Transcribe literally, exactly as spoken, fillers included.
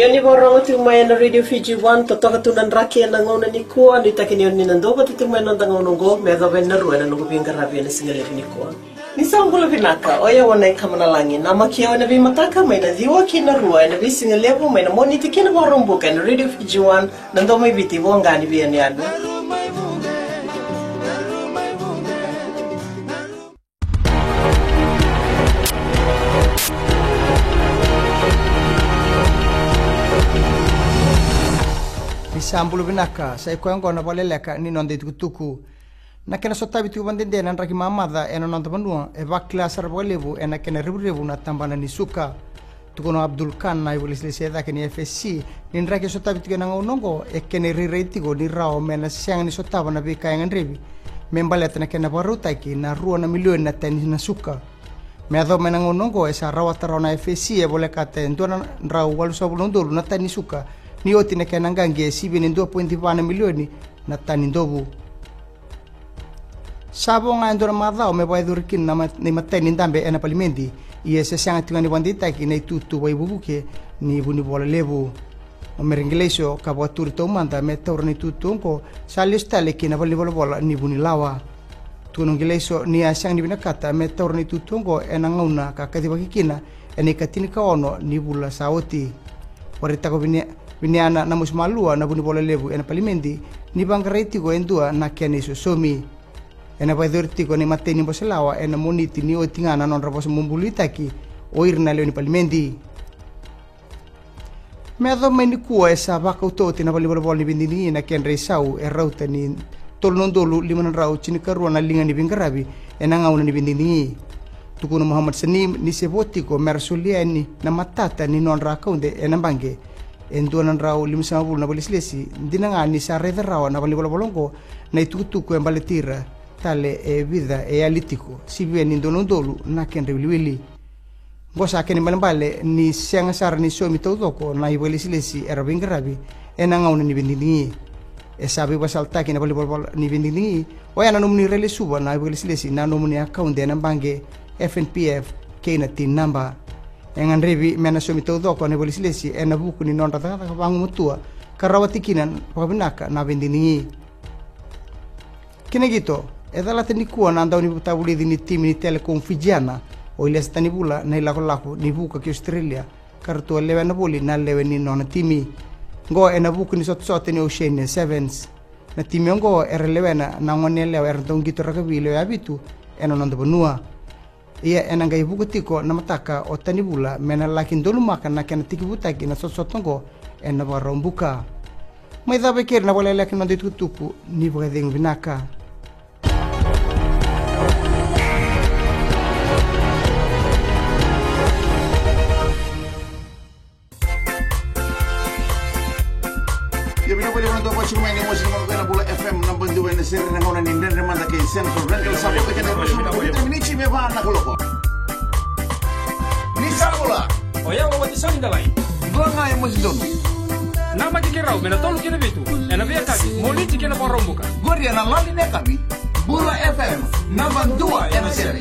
Ni vakarorogo tiko mai ena Radio Fiji One, totoka tu na draki ena gauna nikua. Nuitaki ni o ni na duavata tiko mai ena noda gauna oqo me yacova yani na rua ena noqu veiqaravi ena sigalevu nikua. Ni sa bula vinaka, o yau o Nai Kamanalagi. Namaki au ena veimataka mai na ciwa ki na rua ena veisigalevu, mai na Moniti ki na Vakaraubuka ena Radio Fiji One, na domo i Viti, voqa ni veiyanuyanu. Ni sa bula vinaka, sa i koya oqo na vakaleleka ni noda itukutuku. Na kena sotavi tiko vakadede na draki mamaca ena noda vanua e vakila sara vakalevu ena kena revurevu na tabana ni suka. Tukuna o Abdul Khan na ivakalesilesi e cake ni F S C ni draki e sotavi tiko ena gauna oqo e kena irairai tiko ni rawa me na sega ni sotava na veika e gadrevi me baleta na kena vakarautaki na rua na milioni na tani na suka. Me yacova mai na gauna oqo e sa rawata rawa na F S C e volekata e dua na drau walusagavulu na udolu na tani ni suka ni oti na kena qaqi e sivia ni dua poidi va na milioni na tani dovu. Sa vo ga e dua na macawa me vakayacori kina na ma-, na imatai ni dabe ena palimedi, ia se sega tiko ga ni vakadeitaki na itutu vakaivukevuke ni vunivola levu. O Mere Qilaiso ka vakaturi taumada me taura na itutu oqo sa lesu tale ki na valenivolavola ni vunilawa. Tukuna o Qilaiso ni a sega ni vinakata me taura na itutu oqo ena gauna ka kacivaki kina ena ikatinikaono ni vula sa oti. Vakaraitaka o Vini-, Viniana Namosi Malua na vunivola levu ena palimedi ni vaqarai tiko e dua na kena isosomi. Ena vakayacori tiko na imatai ni boselawa ena Moniti ni oti ga na nodra vosa bubuluitaki o ira na lewe ni palimedi. Me yacova mai nikua e sa vakauta oti na valenivolavola ni veidigidigi na kedra isau e rauta ni tolu na udolu lima na drau tinikarua na liga ni veiqaravi ena gauna ni veidigidigi. Tukuna o Mohammed Saneem ni se vo tiko me ra solia yani na matata ni nodra akaude ena baqe e dua na drau limasagavulu na vakalesilesi, dina ga ni sa raica rawa na valenivolavola oqo na itukutuku e baleti ira tale e vica e yali tiko, sivia ni dua na udolu na kedra iwiliwili. Oqo sa kena ibalebale ni sega sara ni saumi taucoko na ivakalesilesi era veiqaravi ena gauna ni veidigidigi. E sa veivakasalataki na valenivolavola ni veidigidigi, oya na nomuni railesuva na ivakalesilesi na nomuni akaude ena baqe, F N P F, kei na TIN naba. E gadrevi me na saumi taucoko na ivakalesilesi ena vuku ni nodra cakacaka vagumatua ka rawati kina vakavinaka na veidigidigi. Ki na qito, e calata nikua na daunivakatavulici ni timi ni Telecom Fijiana, o Iliesa Tanivula, na ilakolako ni vuka ki Australia ka ratou a lewena voli na lewe ni nona timi. Oqo ena vuku ni sotasota ni Oceania Sevens. Na timi oqo era lewena na goneyalewa era dau qito rakavi lewe vitu ena noda vanua. Ia ena qai vuka tiko na mataka o Tanivula me na laki donumaka na kena tekivutaki na sotasota oqo ena Vakaraubuka. Mai cava e keri na vakaleleka ni noda itukutuku, ni vakacegu vinaka. Ia vinaka vakalevu na dau vakasuka mai ni mosi ni Mono Vena Bula F M, naba dua ena sere, na gauna ni Dredre Mada kei Central Rental. Sa vo vei keda e ruasagavulu ka vitu na miniti me va na kaloko. Ni sa bula. O yau o Watisoni Dalai. Dua ga e mosi donu. Namaki keirau mai na tolu ki na vitu ena veiyakavi, Moniti ki na Vakaraubuka. Qori ena lali ni yakavi. Bula F M, naba dua ena sere.